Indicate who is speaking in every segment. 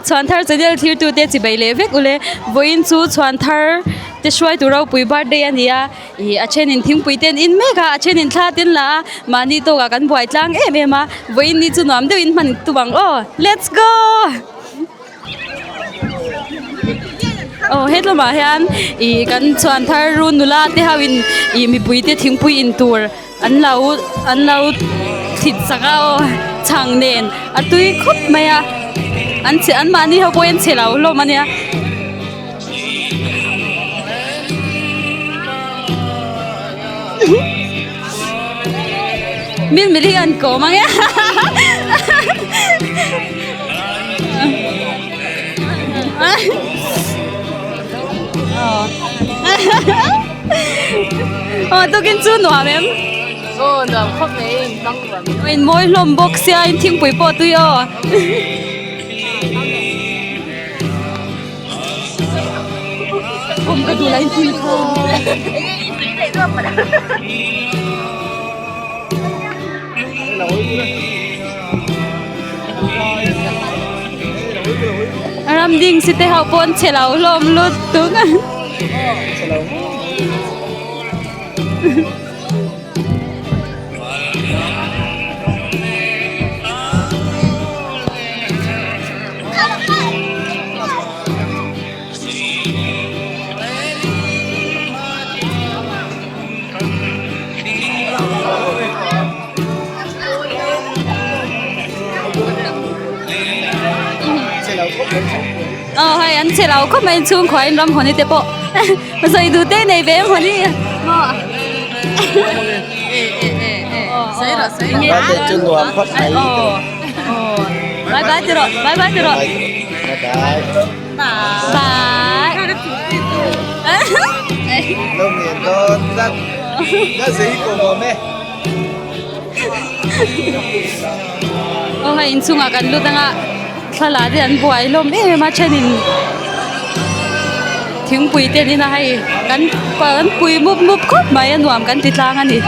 Speaker 1: Chhuanthar channel thirtute chibai leh vek ule vawiin chu chhuanthar te hruaitu ropui birthday a ni a ih a thenin thingpui te an in mek a a thenin thla te an la a mahni tawkah kan buai tlang em em a vawiin ni chu nuam deuhin hman tum ang aw let's go. Aw hetlawmah hian ih kan chhuanthar run nula te ho in ih mipui te thingpui in tur an lo an lo thlit sak a aw chhang nen a tui khawp mai a an chhe an mahni ho pawh hi an chhe lo hlawm a nia. Min mil hi an kawm ang e. Aw tukin chu nuam em?
Speaker 2: Aw nuam khawp mai in hmang nuam.
Speaker 1: In mawi hlawm bawk sia in thingpui pawh tui aw. Kum ka duh lai thil kha. Ram ding si te ho pawn chhe lo hlawm lut tuk. Aw hei an che lo khawp mai chhungkhua in ram hawni te pawh sawi duh te nei ve em hawni maw bye bye ti rawh bye bye ti rawh bye aw hei inchungah kan lut anga thla te an buai hlawm em em a thenin thingpui te an in a hei kan kan pui mup mup khawp mai a nuam kan ti tlang a ni.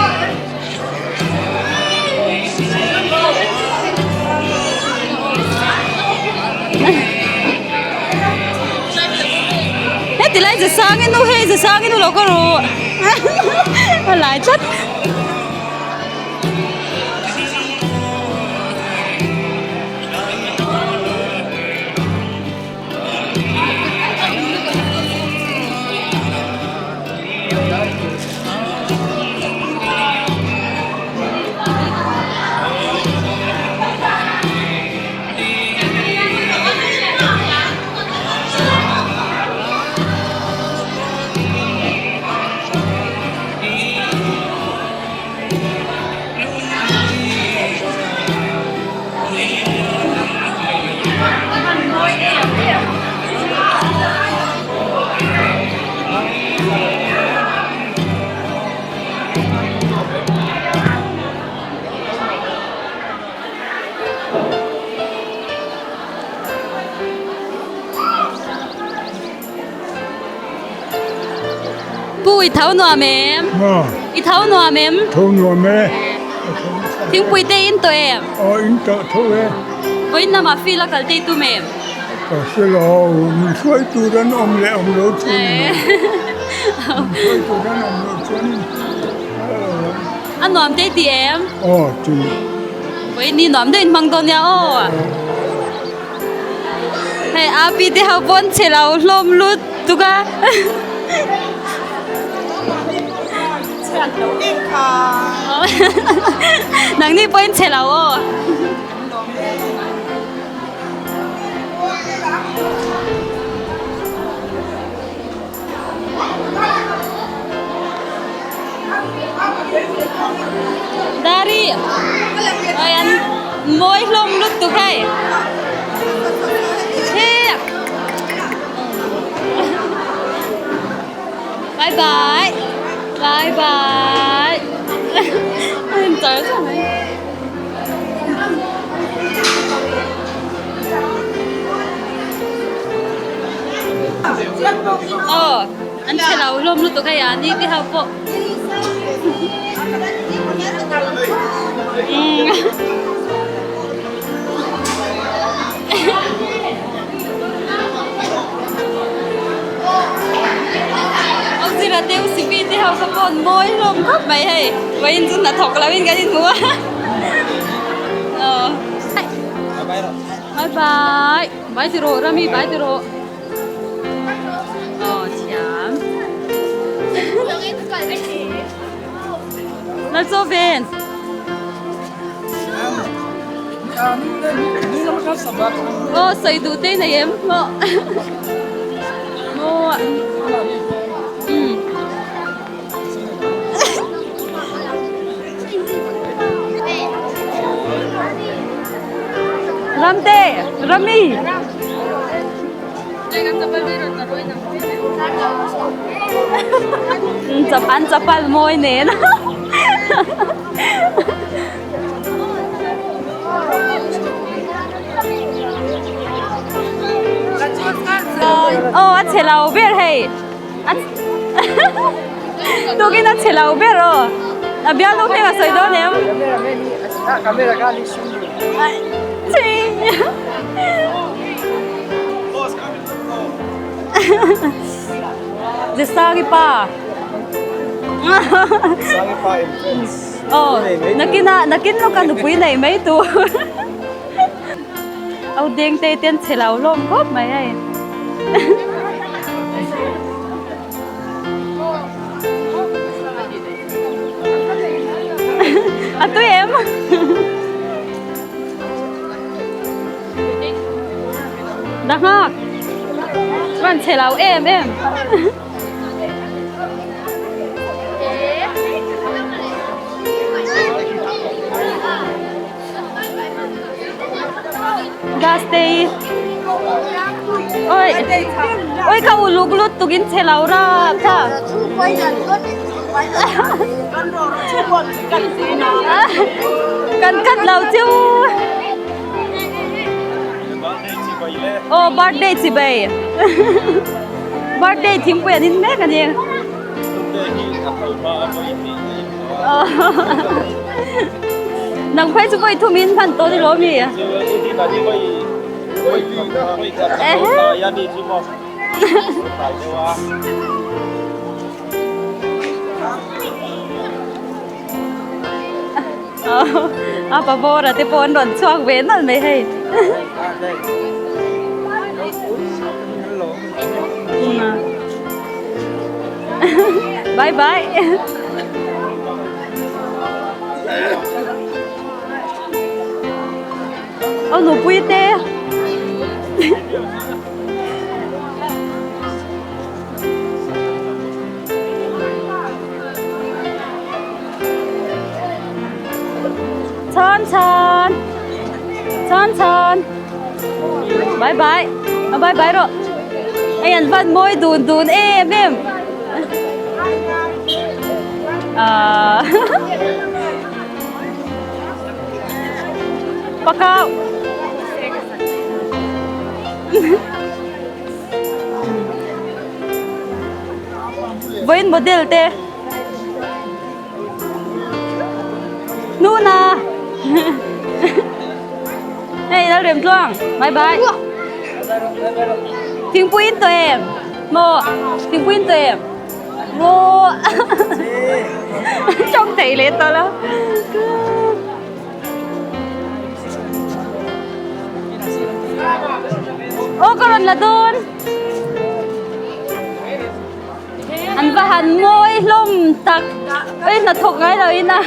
Speaker 1: Heti lai ze sang in u hei ze sang in u lo ka ru a lai tlat. Pu i tho nuam em? I tho nuam em?
Speaker 3: Tho nuam e.
Speaker 1: Thingpui te in tawh em?
Speaker 3: Aw in tawh tho e.
Speaker 1: Vawiin lamah field a kal tei tum em?
Speaker 3: Ka hre lo, min hruai tur an awm leh awm lo chu ni lo. Min hruai tur an awm loh chuan
Speaker 1: A nuam tei ti em?
Speaker 3: Aw ti.
Speaker 1: Vawiin ni nuam deuhin hmang dawn nia aw. Hei api te ho pawn chhe lo hlawm lut tuk a. Nangni pawhin chhe lo aw. Dari oi an mawi hlawm lutuk hei he bye bye bye bye an char char mai. Aw an chhe lo hlawm lutuk hei a ni te ho pawh umm. ho kha pawh mawi hlawm khawp mai hei vawiin chu hnathawk lo in kan inhmu a aw bye bye bye ti rawh Rami bye ti rawh aw thiam Lalchaw ven. Aw sawi duh te nei em maw maw umm Ramte Rami an chapal mawi nen. Aw a chhe lo ber hei tukin a chhe lo ber aw a bialnu hmel a sawi dawn em Zesari pa Aw nakinah nakin lawka nupui nei mai tur Au deng te te an chhe lo hlawm khawp mai hei. A tui em? Đã ngak. Van chhe lo em em. Gas te hi oi oi ka uluk lut tukin chhe lo ra tha kan kat lo chu oh birthday chi bai birthday thingpui an in mek ani Nang phei chu vawi thum in hman tawh ni lo mi? A pa bawra te pawh an rawn chhuak ve nawlh mai hei. Bye bye. Aw nupui te. Chhan chhan. Chhan chhan. Bye bye. Bye bye rawh. Hei an van mawi dun dun em em. Ahh. Pakau. Vawiin model te. Nuna. Hei lal rem tluang. Bye bye. Thingpui in tawh em? Maw thingpui in tawh em? Maw. Tawng thei leh tawh lo. Aw ka rawn la dawn. An va han mawi hlawm tak oi hnathawk ngai lo in a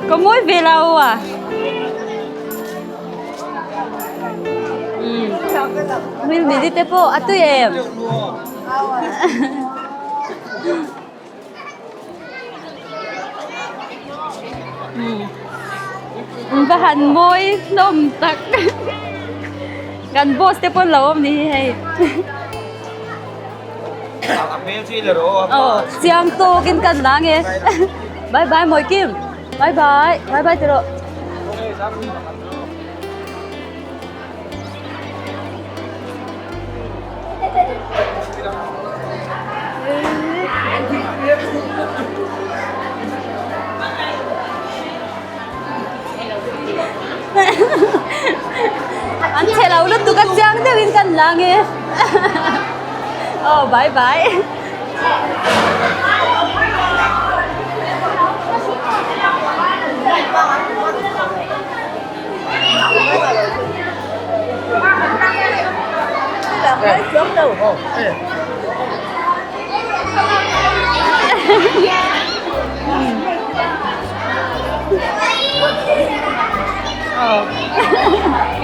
Speaker 1: ka mawi ve lo a mil mili te pawh a tui em. An va han mawi hlawm tak kan boss te pawn lo awm ni hi hei aw chiang tawk in kan la nge bye bye mawi kim bye bye bye bye ti rawh. An chhe lo lutuk a chiang deuhin kan la nge aw bye bye.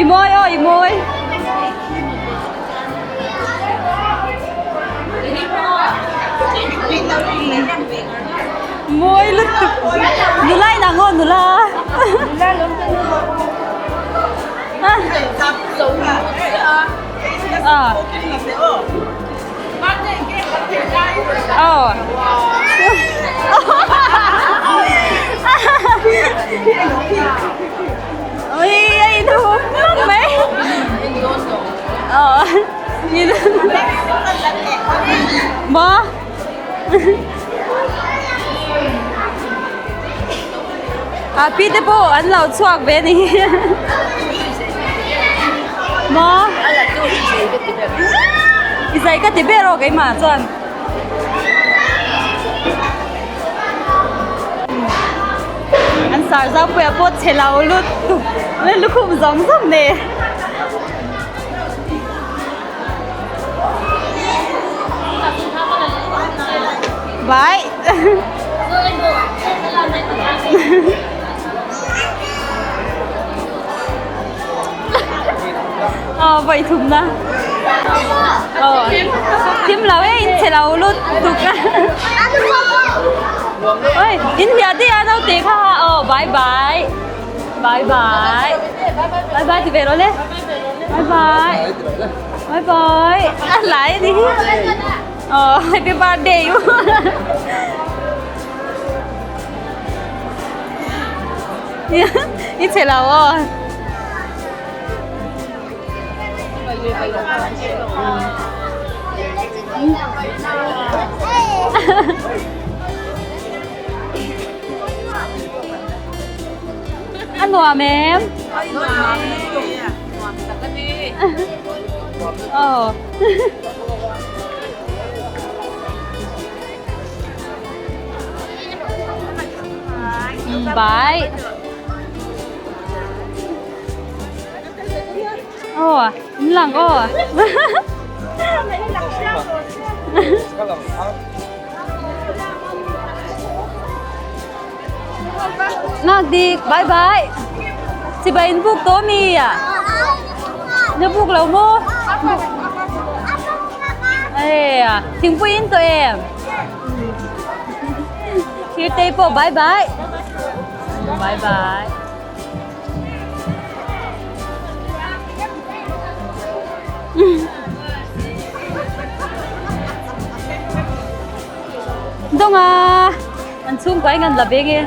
Speaker 1: I mawi aw i mawi. Mawi lutuk. Nula inang aw nula. Aw. Ui a inhum hlawm mai. Aw. Maw. A pi te pawh an lo chhuak ve a ni maw i zai ka ti ber aw keimah chuan an sar zau pawh a pawt chhe lo lutuk lukhum zawng zawng nen. Vai. Ờ vậy thùng na. Ờ. Thim lo e in chhe lo lutuk a. Ôi, in hia te a no te kha. Ờ bye bye. Bye bye. Bye bye ti ve rawh le. Bye bye. Bye bye. A hlai a ni hi. Aw happy birthday u. I chhe lo aw. A nuam em?
Speaker 2: Nuam tak a ni.
Speaker 1: Aw. Bye. Aw, in lang aw. Ngak dik, bye bye. Chibai in buk tawh mi a? Na buk lo maw? Ê à, thingpui in tawh em? Thir tei pawh bye bye. Bye bye. Dawng a, an chhungkua in an la beng e.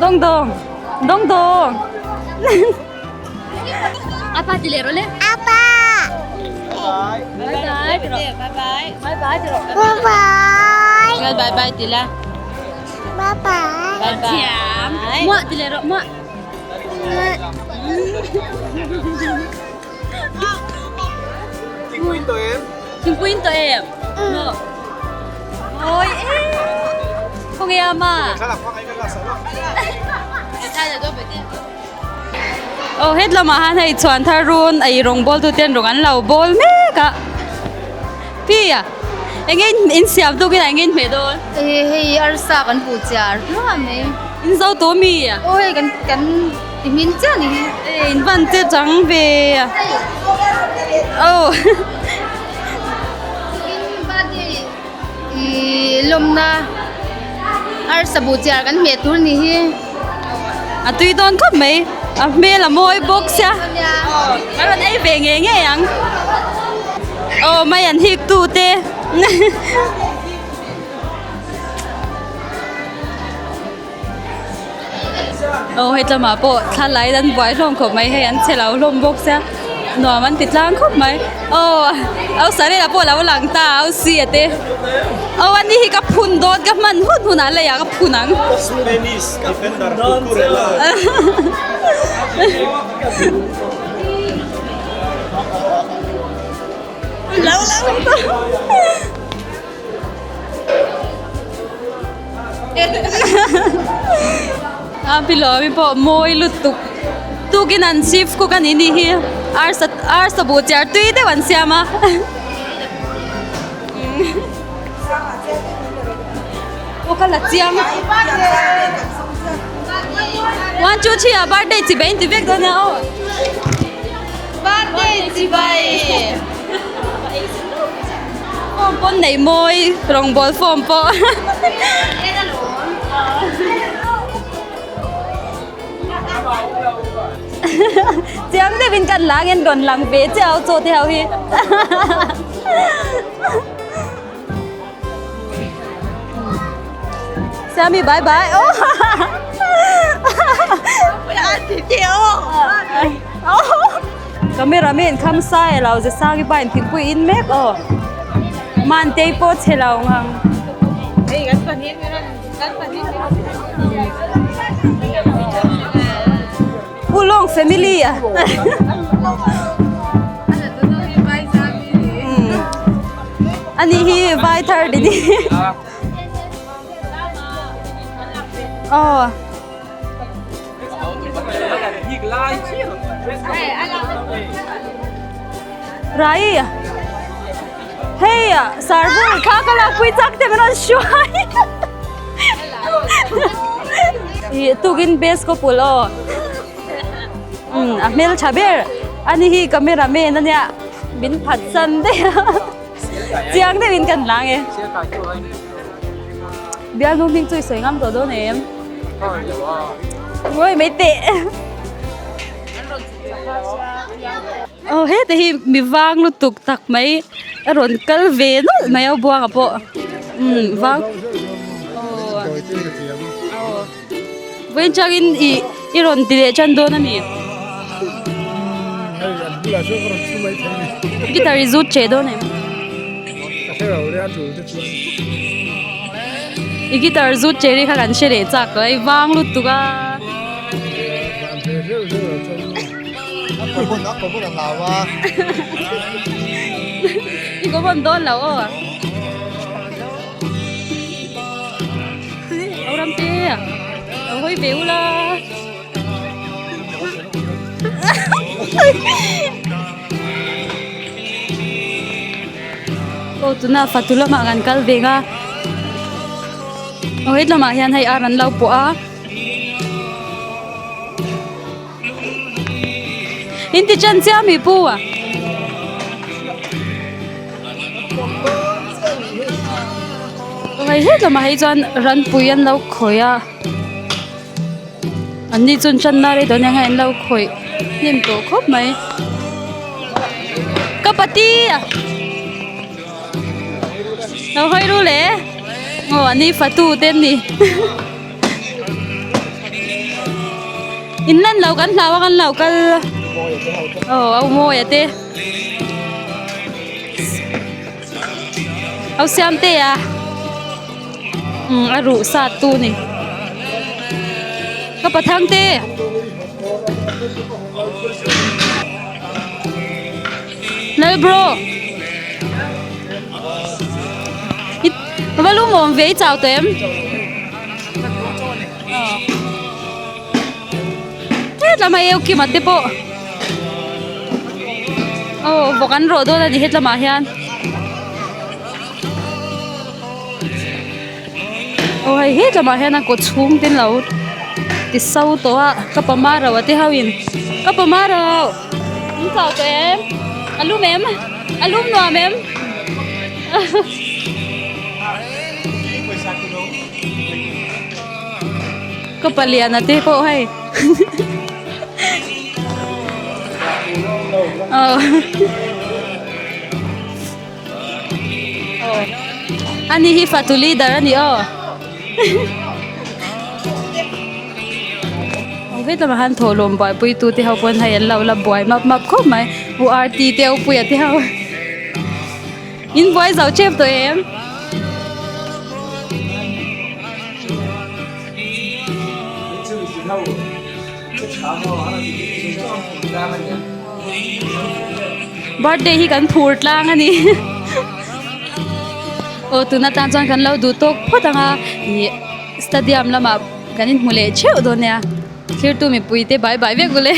Speaker 1: Dawng dawng, dawng dawng. Apa ti leh rawh le.
Speaker 4: Apa.
Speaker 1: Bye bye. Bye bye. Bye bye ti rawh.
Speaker 4: Bye bye.
Speaker 1: Ngal bye bye ti la.
Speaker 4: Bye bye.
Speaker 1: Bye bye. Muah ti leh rawh muah.
Speaker 5: Thingpui in tawh em?
Speaker 1: Thingpui in tawh em? Maw. Oi e. Khawnge a ma? Aw het lamah han hei chhuan thar run ei rawng bawl tu ten rawng an lo bawl mek a pi a eng nge in siam tuk in eng nge in hmeh dawn
Speaker 2: e hei arsa kan hmuh chiar hluah mai
Speaker 1: in zo tawh mi a
Speaker 2: aw hei kan kan ti hmin chiah ni hi
Speaker 1: e in van che chang ve a aw
Speaker 2: Ihh lawmna arsa buh chiar kan hmeh tur ni hi.
Speaker 1: A tui dawn khawp mai a hmel a mawi bawk sia a rawn ei ve ngei ngei ang aw mai an hik tu te aw hei tlama pawh thlalai an buai hlawm khawp mai hei an che lo hlawm bawk sia. Nuam an ti tlang khawp mai. Aw au Sarela pawh a lo lang ta a au si a te. Aw ani hi ka phun dawn ka hman hun hun ah leiah ka phun ang.
Speaker 5: Spanish defender Cucurella.
Speaker 1: A pilawmi pawh mawi lutuk tukin an chief cook a ni ni hi arsa arsa buh chiar tui deuh an siam a aw ka la chiang one two three ah birthday chibai in ti vek dawn a aw
Speaker 2: birthday chibai
Speaker 1: Form pawn neih mawi rawngbawl form pawh chiang deuhin kan lang in rawn lang ve chiah a chaw te ho hi Sammy bye bye oh Camera men kham sai lo ze sang i pain thingpui in mek aw Mantei pawh chhe lo ngang Pu Long family a Ani hi vai thar dini Aw Rai hei sarbur kha ka lakpui chak te min rawn hruai ih tukin best ko pul aw um a hmel tha ber ani hi camera man ania min phat san daih a chiang deuhin kan lang e. Bialnu hming chu i sawi ngam tawh dawn em? Ngawi mai teh. Aw heta hi mi vang lutuk tak mai a rawn kal ve nawlh mai a buanga pawh umm vang aw vawiin changin ih i rawn ti leh tan dawn a mi guitar i zut che dawn em? I guitar zut che ri kha kan hre leh chak tawh a i vang lutuk a. I ko hawn dawn lo aw. Âu ram te lo hawi ve ula. Aw tuna fatu lamah kan kal ve nga aw hetlamah hian hei ar an lo pawh a in ti chan chiah mi pu a hei hetlamah hi chuan ranpui an lo khawih a an ni chuan channa rei dawn eng a an lo khawih hnem tawh khawp mai ka pati lo hawi ru le aw an ni fatu te an ni in lan lo kan hlau a kan lo kal aw au mawi a te au siam te a. Umm a ruh sat tu ni ka pathang te lal bro i va lu mawm ve i chau tawh em hetlam a eu kim a te pawh aw vawk an rawh dawn a ni hetlamah hian. Aw hei hetlamah hian a kaw chhung te an lo ti so tawh a ka pama ro a te ho in ka pama ro in chau tawh em a lum em a lum nuam em ka palian a te pawh hei aw. Ani hi fatu leader a ni aw. hetlamah hian thawhlawm buaipui tu te ho pawn hei an lo la buai map map khawp mai u RT te u puia te ho in buai zo tep tawh em. Birthday hi kan phur tlang a ni aw tuna tan chuan kan lo duh tawk phawt ang a ih stadium lamah kan inhmu leh theuh dawn nia thlir tu mipui te bye bye vek ule.